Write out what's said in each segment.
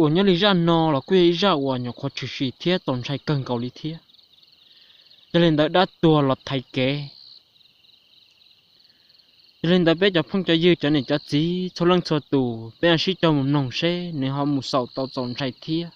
uas nyob li zaj no los kuj yog ib zaj uas nyuam qhuav tshwm sim thiab txaus ntshai kawg nkaus li thiab. Yog li ntawd dab tuag los thaiv kev. Yog li ntawd peb cov phooj cov ywg cov niam cov txiv txhua leej txhua tus peb sib cog mus mloog seb nws ho mus xaus tau txaus ntshai thiab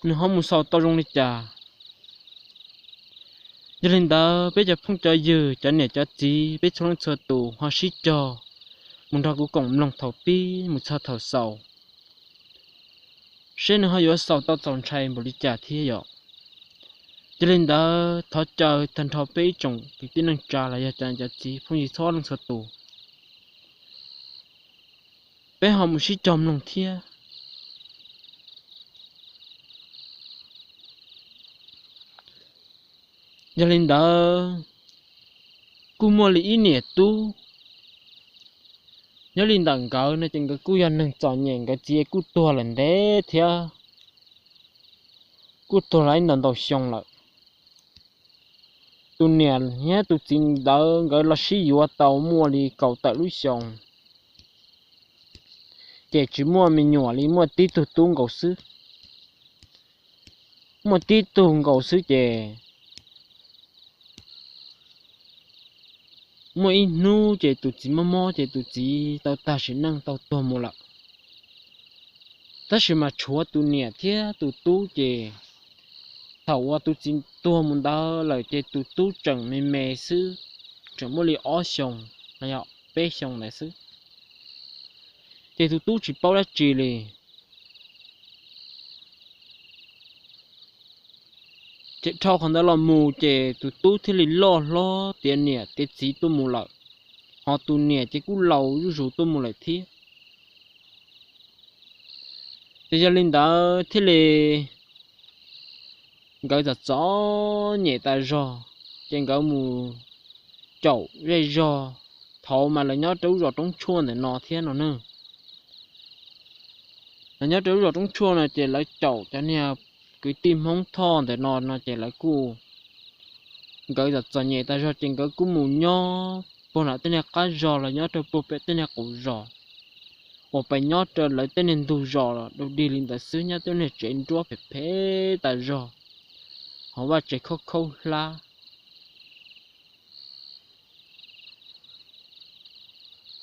nws ho mus xaus tau zoo li cas. Yog li ntawd peb cov phooj cov ywg cov niam cov txiv peb txhua leej txhua tus ho sib cog mus nrog kuv koom mloog thaum pib mus txog thaum xaus, seb nws ho yuav xaus tau txaus ntshai npaum li cas thiab yom. Yog li ntawd thov caw tag nrho peb ib tsoom kwv tij neej tsa los yog cov niam cov txiv phooj ywg txhua leej txhua tus, peb ho mus sib cog mloog thiab. Yog li ntawd kuj muaj li ib niam tub, nyob li ntawm nkawd no ces nkawd kuj yog neeg txom nyem, nkawd txiv kuj tuag lawm ntev thiab, kuj tuag los ib ntau ntau xyoo lawm. Tus niam thiab tus txiv ntawd nkawd los sib yuav tau muaj li kaum tawm lub xyoo, ces tsis muaj me nyuam li, muaj tib tug tub nkaus xwb. Muaj tib tug nkaus xwb ces muaj ib hnub ces tus txiv mob mob ces tus txiv tau tag sim neej tau tuag mus lawm. Tab sis mas tshuav tus niam thiab tus tub ces thaum uas tus txiv tuag mus ntawd lawm ces tus tub tseem me me xwb, tseem muaj li ob xyoos los yog peb xyoos ntawd xwb, ces tus tub tsis paub dab tsi li. Ces dhau qhov ntawd los mus ces tus tub thiaj li loj hlob tiav niam tiav txiv tuaj mus lawm, ho tus niam ces kuj laus zuj zus tuaj mus lawm thiab. Ces yog li ntawd thiaj li nkawd txom txom nyem tas zog, ces nkawd mus caum zej zog. Thaud mas lawv nyob rau lub zos Roob Tshuaj ntawm no thiab no ne. Lawv nyob rau lub zos Roob Tshuaj no ces lawv caum cov niag kwv tij Hmoob Thoj ntawm no no ces lawv kuj, nkawd txom txom nyem tas zog ces nkawd kuj mus nyob puag nram tej niag qab zos los nyob rau puag pem tej niag qaum zos uas pes nyob rau lawv tej niag ntug zos dau dig li ntawd xwb, nyob tej niag tsev nruab phem phem tas zog, ho vaj tsev khaub khaub hlab.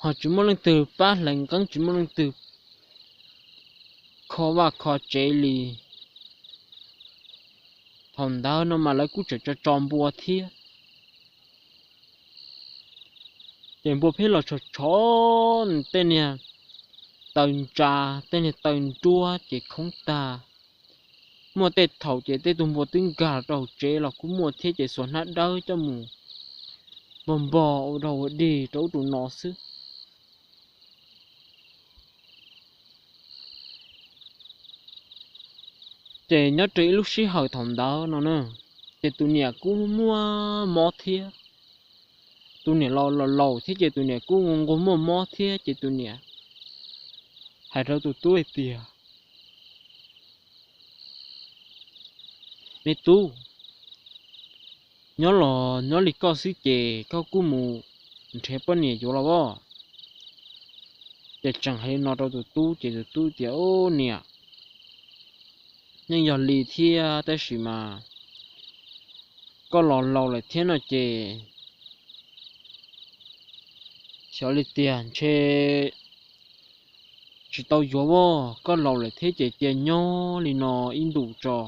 Ho tsis muaj leej twg pab hlais nqeeb, tsis muaj leej twg kho vaj kho tsev li. Thaum ntawd no mas lawv kuj tseem tso tso npua thiab. Ces npua pheej los tshov tshov tej niag taw ntsa, tej niag taw nruab ces khoob tag. Muaj tej thaum ces tej tug npua twb nkag rau hauv tsev los kuj muaj thiab, ces xuas hnab dawb coj mus npog npog ua dog ua dig rau ub rau no xwb. Ces nyob rau ib lub sij hawm thaum ntawd no na, ces tus niam kuj muaj mob thiab. Tus niam los laus laus thiab ces tus niam kuj nquag muaj mob thiab, ces tus niam hais rau tus tub hais tias, Me tub, nyob los nyob li koj xwb ces koj kuj mus nrhiav poj niam yuav los as. Ces tseem hais li no rau tus tub ces tus tub tias, Ub niam, yeej yog li thiab, tab sis mas koj los laus lawm thiab no ces xyov li tiag, ntshe tsis tau yuav as, koj laus lawm thiab ces cia nyob li no ib ntus tso,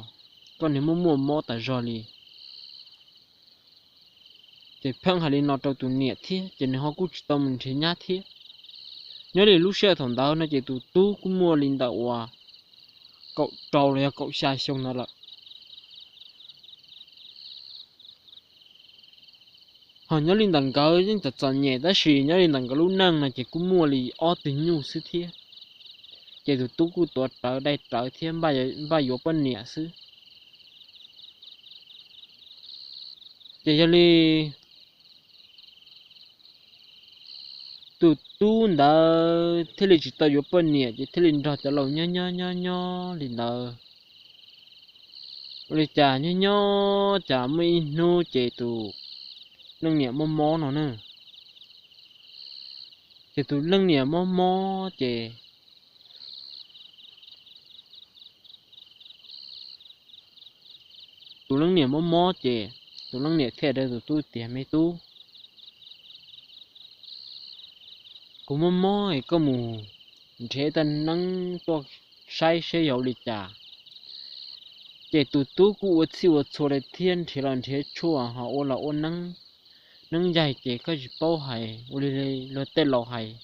koj niag muaj muaj mob tas zog li. Ces pheej hais li no rau tus niam thiab ces nws ho kuj tsis tau mus nrhiav nyab thiab. Nyob li lub sij hawm thaum ntawd no ces tus tub kuj muaj li ntawm uas kaum rau los yog kaum xya xyoo ntawd lawm. Ho nyob li ntawm nkawd yeej txom txom nyem tab sis nyob li ntawm nkawd lub neej no ces kuj muaj li ob tug nyuj xwb thiab. Ces tus tub kuj tuav rawv dai rawv thiab npaj yuav poj niam xwb. Ces yog li tus tub ntawd thiaj li tsis tau yuav poj niam ces thiaj li nrog cov laus nyob nyob nyob nyob li ntawd. Ua li cas nyob nyob cas muaj ib hnub ces tus leej niam muaj mob no na. Ces tus leej niam mob mob ces, tus leej niam mob mob ces tus leej niam thiaj rau tus tub tias, Me tub, kuv mob mob es koj mus nrhiav tag neeb tuaj saib seb yog ua li cas. Ces tus tub kuj ua txhij ua txhua li thiab, nrhiav los nrhiav tshuaj ho ua los ua neeb, neeb yaig ces koj tsis paub hais ua li luag tej laus hais,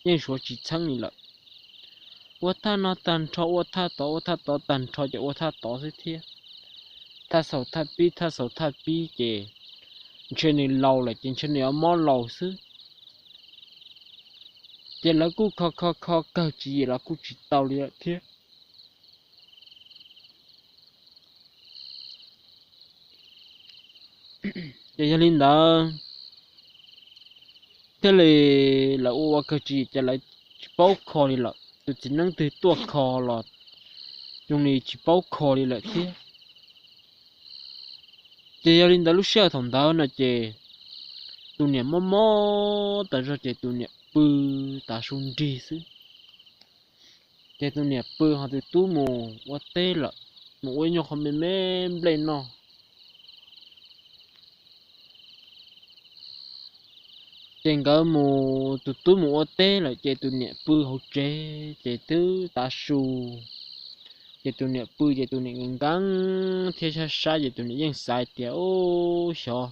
yeej suav tsis txheeb li lawm. Ua thaj no tag nrho ua thaj tod, ua thaj tod tag nrho ces ua thaj tod xwb thiab. Thaj xaus thaj pib, thaj xaus thaj pib ces ntshe nws laus lawm ces ntshe nws yuav mob laus xwb. Ces lawv kuj kho kho kho kawg tsis yim los kuj tsis tau li lawm thiab. Ces yog li ntawd thiaj li lawv ua ua kawg tsis yim ces lawv tsis paub kho li lawm, tus txiv neeb twg tuaj kho los zoo li tsis paub kho li lawm thiab. Ces yog li ntawd lub sij hawm thaum ntawd no ces tus niam mob mob tas zog ces tus niam pw tav su nrig xwb. Ces tus niam pw ho tus tub mus ua teb lawm, mus ua ib nyuag qho me me nplej noj. Ces nkawd mus, tus tub mus ua teb lawm ces tus niam pw hauv tsev ces twb tav su. Ces tus niam pw ces tus niam nkees nkees thiab sab sab ces tus niam yeej xav tias, Ub, xyov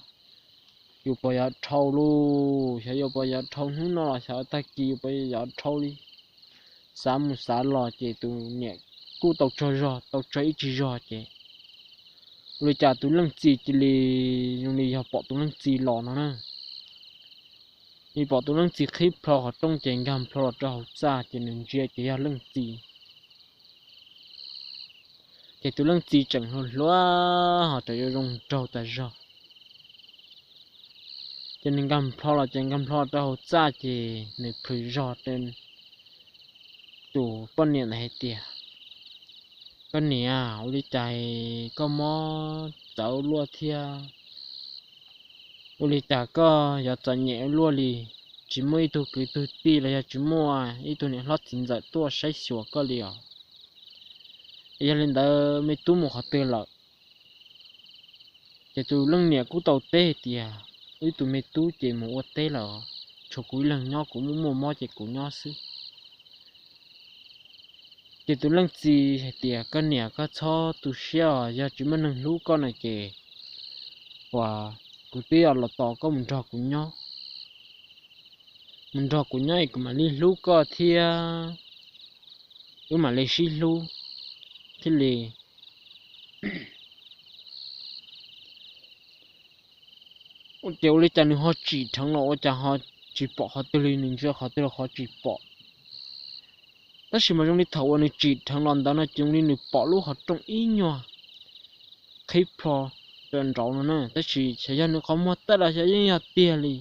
yus puas yuav dhau lauj, xyov yus puas yuav dhau hnub no los xyov tag kis yus puas yuav dhau li. Xav mus xav los ces tus niam kuj tau tsaug zog, tau tsaug ib tsig zog ces ua li cas tus leej txiv cia li zoo li yog pom tus leej txiv los no na. Li pom tus leej txiv qhib plho qhov rooj ces nkag plho los rau hauv txaj ces nws ntsia ces yog leej txiv. Ces tus leej txiv tseem hluas hluas ho tseem yuav zoo nraug tas zog. Ces nws nkag plho los ces nkag plho rau hauv txaj ces nws plhws zog rau tus poj niam ntawd hais tias, Koj niam, ua li cas koj mob txawv luaj thiab? Ua li cas koj yuav txom nyem ua luaj li? Tsis muaj ib tug kwv tug tij los yog tsis muaj ib tug niam hlob txiv ntxawm tuaj saib xyuas koj li os. Es yog li ntawd me tub mus qhov twg lawm? Ces tus leej niam kuj tau teb hais tias, Wb tus me tub ces mus ua teb lawm, tshuav kuv ib leeg nyob, kuv muaj muaj mob ces kuv nyob xwb. Ces tus leej txiv hais tias, Koj niam, koj txhob tu siab os, yog tsis muaj neeg hlub koj no ces uas kuv twb yuav los tos koj mus nrog kuv nyob. Mus nrog kuv nyob es kuv mam li hlub koj thiab, wb mam li sib hlub thiaj li. Ces ua li cas nws ho tsim dheev los ua cas ho tsis pom qhov twg li, nws ntsia qhov twg los qhov tsis pom. Tab sis mas zoo li thaum uas nws tsim dheev los ntawd no ces zoo li nws pom lub qhov rooj ib nyuag qhib plho rau nraud no na, tab sis xyov yog nws qhov muag tawj los xyov yeej yog tiag li.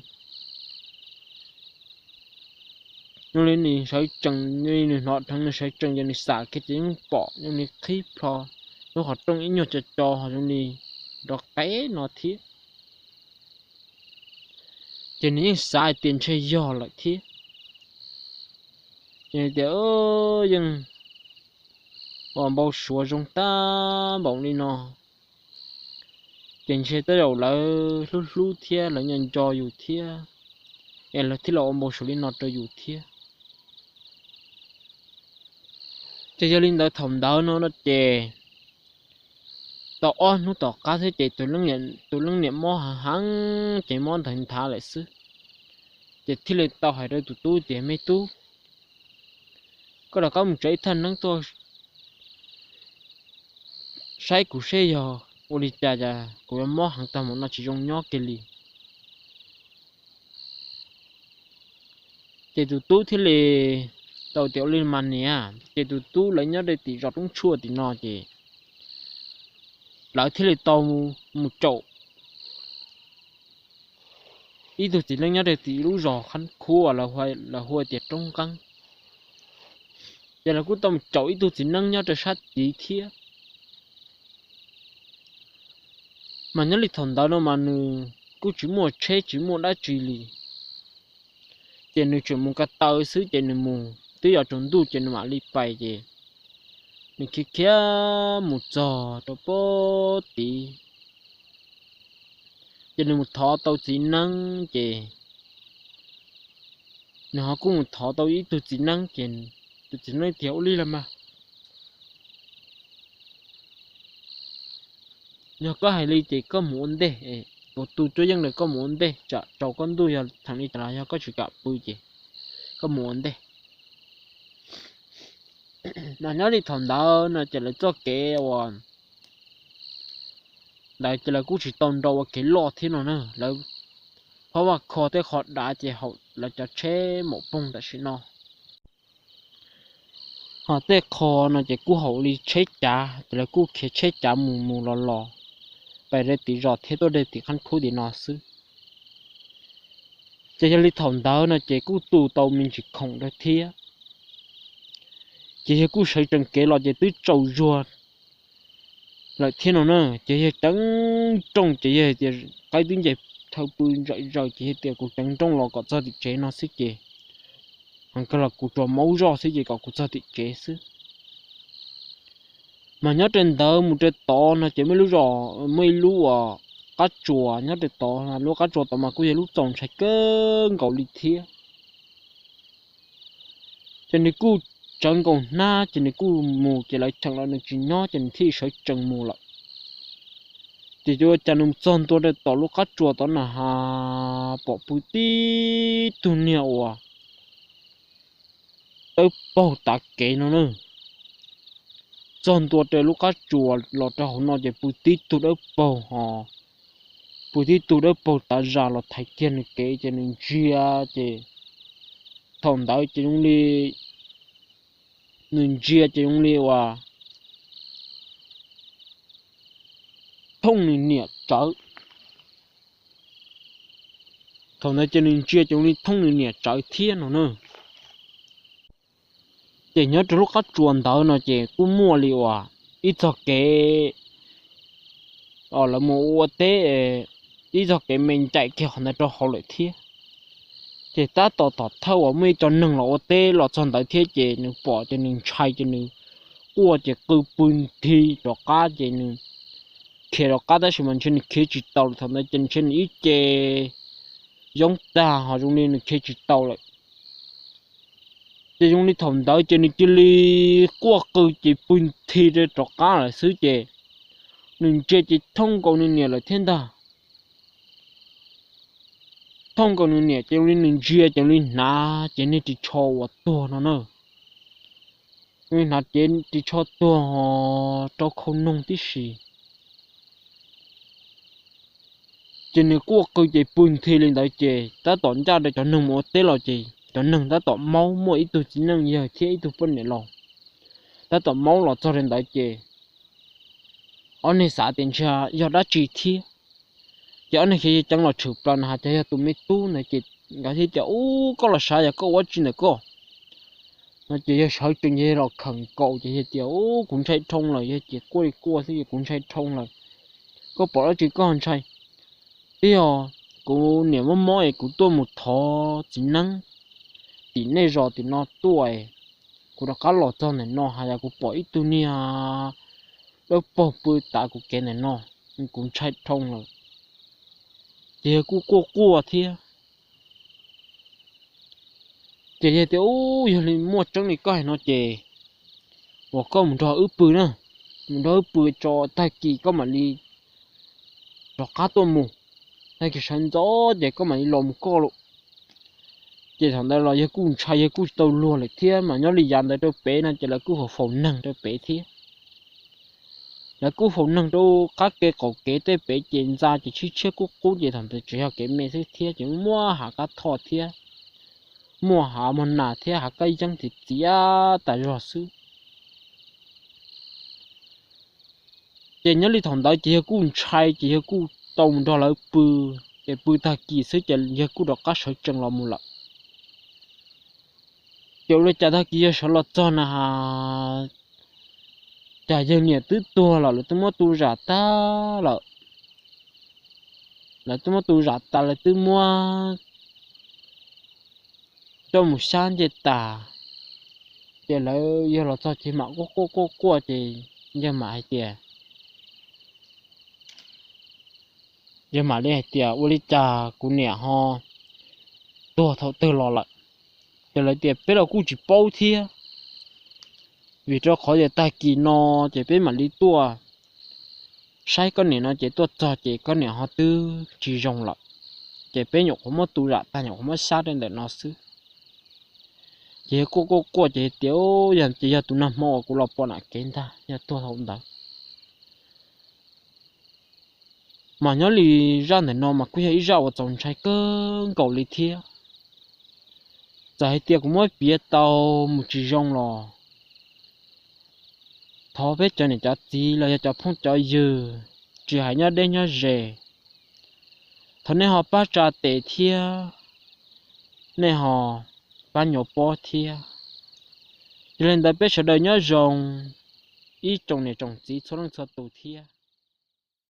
Zoo li nws sawv tsees, nws hnov dheev nws sawv tsees ces nws xam kiag ces yeej pom zoo li qhib plho lub qhov rooj ib nyuag co co ho zoo li nrov qev no thiab. Ces nws yeej xav hais tias ntshe yog lawm thiab. Ces tias yeej ua npau suav zoo tag npaum li no, ces ntshe tej zaum lawv hlub hlub thiab lawv nco nco yus thiab, es lawv thiaj los ua npau suav li no rau yus thiab. Ces yog li ntawd thaum ntawd no no ces tau ob hnub tom qab thiab ces tus leej niam mob heev heev ces mob ntawd nthav lawm xwb. Ces thiaj li tau hais rau tus tub tias, Me tub, koj rov qab mus tsa ib thaj neeb tuaj saib kuv seb yog ua li cas kuv yuav mob heev tag mus no tsis zoo nyob kiag li. Ces tus tub thiaj li tau tias, Ua li mas niam. Ces tus tub lawv nyob rau tim zos Roob Tshuaj tim no ces lawv thiaj li tau mus caum ib tug txiv neeb nyob rau tim lub zos Khab Khuab, lawv hu tias Roob Nqeeb. Ces lawv kuj tau mus caum ib tug txiv neeb nyob rau sab tid thiab. Mas nyob li thaum ntawd no mas nws kuj tsis muaj tsheb tsis muaj dab tsi li, Ces nws tseem mus ko taw xwb ces nws mus twb yuav tsaus ntuj ces nws mam li pais ces nws khiav khiav mus txog rau pem tid, ces nws mus thov tau txiv neeb ces nws ho kuj mus thov tau ib tug txiv neeb ces tus txiv neeb tias ua li los mas yog koj hais li ces koj mus ua ntej, kuv tu cuab yeej ntawm koj mus ua ntej tsam tsaus koj ntuj yog theem li cas los yog koj tsis kam pw ces koj mus ua ntej. Mas nyob li thaum ntawd no ces lawv txoj kev uas ntawd ces lawv kuj tsis tau nrau ua kev loj thiab no na, lawv phob vaj kho tej qhov dav ces haum lawv cov tsheb maum poog tam sim no. Ho tej qho no ces kuj haum li tsheb cav ces lawv kuj khiav tsheb cav mus mus los los pais rau tim zos thiab tuaj rau tim qab khub tim no xwb. Ces yog li thaum ntawd no ces kuj tu tau me ntsis khoom rau thiab. Ces yawg kuj sawv tsees kev los ces twb tsaus zuag lawm thiab no na, ces yawg ceev nrooj ces yawg tias qaib twb nce dhau pw ntsawm zaws ces yawg tias kuv ceev nrooj los kom txog tim tsev no xwb ces, kawg los kuv tsuas maub zoj xwb ces kom kuv txog tim tsev xwb. Mas nyob rau ntawd mus rau tod no ces muaj ib lub zos, muaj ib lub uas qab tsuas nyob rau tod, lub qab tsuas tod mas kuj yog lub txaus ntshai kawg nkaus li thiab. Ces nws kuj tsawv nkaus hnab ces nws kuj mus ces lawv cheem los nws tsis nyob ces nws thiaj sawv tsees mus lawm. Ces ua cas nws txog ntua rau tom lub qab tsuas tod na has pom pw tib tug niag uas dawb paug tav kev no na. Txog ntua rau lub qab tsuas los rau hauv no ces pw tib tug dawb paug ho, pw tib tug dawb paug tav zas los thaiv kiag nws kev ces nws ntsia ces thaum ntawd ces zoo li, nws ntsia ces zoo li uas thooj nws niam tsawv. Thaum ntawd ces nws ntsia ces zoo li thooj nws niam tsawv thiab no na. Ces nyob rau lub qab tsuas ntawd no ces kuj muaj li uas ib txog kev lawv mus ua teb, ib txog kev me ncaim kiag qhov ntawd rau hauv lawm thiab. Ces tab tom tom thawj uas muaj ib co neeg los ua teb los txog ntawd thiab ces nws pom ces nws ntshai ces nws quaj ces qw pw nthi rov qab ces nws khiav rov qab tab sis mas ntshe nws khiav tsis tau lawm, thaum ntawd ces ntshe nws ib ce yoob tag ho zoo li nws khiav tsis tau lawm. Ces zoo li thaum ntawd ces nws cia li quaj qw ces pw nthi rov qab lawm xwb ces nws ntsia ces thooj nkaus nws niam lawm thiab ntag. Thooj nkaus nws niam ces zoo li nws ntsia ces zoo li hnav cev niag ris tsho uas tuag no na. Zoo li hnav cev ris tsho tuag rau khau noog tib si. Ces nws quaj qw ces pw nthi li ntawd ces tab tom ncaj rau cov neeg mus ua teb los ces cov neeg tab tom maub, muaj ib tug txiv neej yawg thiab ib tug poj niam laus tab tom maub los txog rau ntawd ces ob neeg xav tias ntshe yog dab tsi thiab. Ces ob neeg xav ceev los tshwm plaws na has cov yog tus me tub ntawd ces nkawd thiaj tias ub koj los sav yog koj ua dab tsi ntawm koj no ces yawg sawv tsees yawg los khawm nkaus ces yawg tias ub kuv ntshai dhau lawm, yawg ces quaj li quaj xwb es kuv ntshai dhau lawm. Koj pom dab tsi koj ntshai? Twb yog kuv niam mob mob es kuv tuaj mus thov txiv neeb tim nej zos tim no tuaj es kuv rov qab los txog ntawm no has yog kuv pom ib tug niag dawb paug pw tav kuv kev ntawm no, kuv ntshai dhau lawm. Ces yawg kuj quaj quaj thiab. Ces yawg tias ub yog li muaj tseeb li koj hais no ces uas koj mus nrog wb pw na, mus nrog wb pw tso tag kis koj mam li rov qab tuaj mus, tag kis sawv ntxov ces koj mam li los mus koj lauj. Ces thaum ntawd los yawg kuj ntshai yawg kuj tsis tau luag lawm thiab mas nyob li yav ntawd rau pem no ces lawv kuj faus faus neeg rau pem thiab. Lawv kuj faus neeg rau qab kev qaum kev tej pem ces ntxa ces tshiab tshiab kub qub ces thaum ntawd tseem yog kev me xwb thiab ces muaj hav kab thoj thiab, muaj hav muag nas thiab hav kab yeeb txiv txiav tas zog xwb. Ces nyob li thaum ntawd ces yawg kuj ntshai ces yawg kuj tau mus nrog lawv pw, ces pw tag kis xwb ces yawg kuj rov qab sawv tsees los mus lawm. Ces ua li cas tag kis yawg sawv los txog na has cas yawg niam twb tuag lawm, lawv twb muab tu zam tag lawm. Lawv twb muab tu zam tas lawv twb muab coj mus sab ncej tas, ces lawv yog los txog ces mam quaj quaj quaj quaj ces yawg mam hais tias, yawg mam li hais tias, ua li cas kuv niam ho tuag thaum twg los lawm? Ces lawv tias peb los kuj tsis paub thiab, vim rau qhov tias tag kis no ces peb mam li tuaj saib koj niam no ces tuaj txog ces koj niam ho twb tsis zoo lawm, ces peb nyuam qhuav muab tu zam tag nyuam qhuav muab sab rau ntawm no xwb. Ces yawg quaj quaj quaj ces tias, yog ces yog tus nag hmo uas kuv los pom nram kev ntag, yog tuag thaum ntawd. Mas nyob li zaj ntawm no mas kuj yog ib zaj uas txaus ntshai kawg nkaus li thiab. Txawm hais tias kuv muab piav tau mus tsis zoo los thov peb cov niam cov txiv los yog cov phooj cov ywg, tsis hais nyob deb nyob ze, thov nej ho pab tsa tes thiab nej ho pab nyuam pob thiab. Yog li ntawd peb sawv daws nyob zoo ib tsoom niam tsoom txiv txhua leej txhua tus thiab.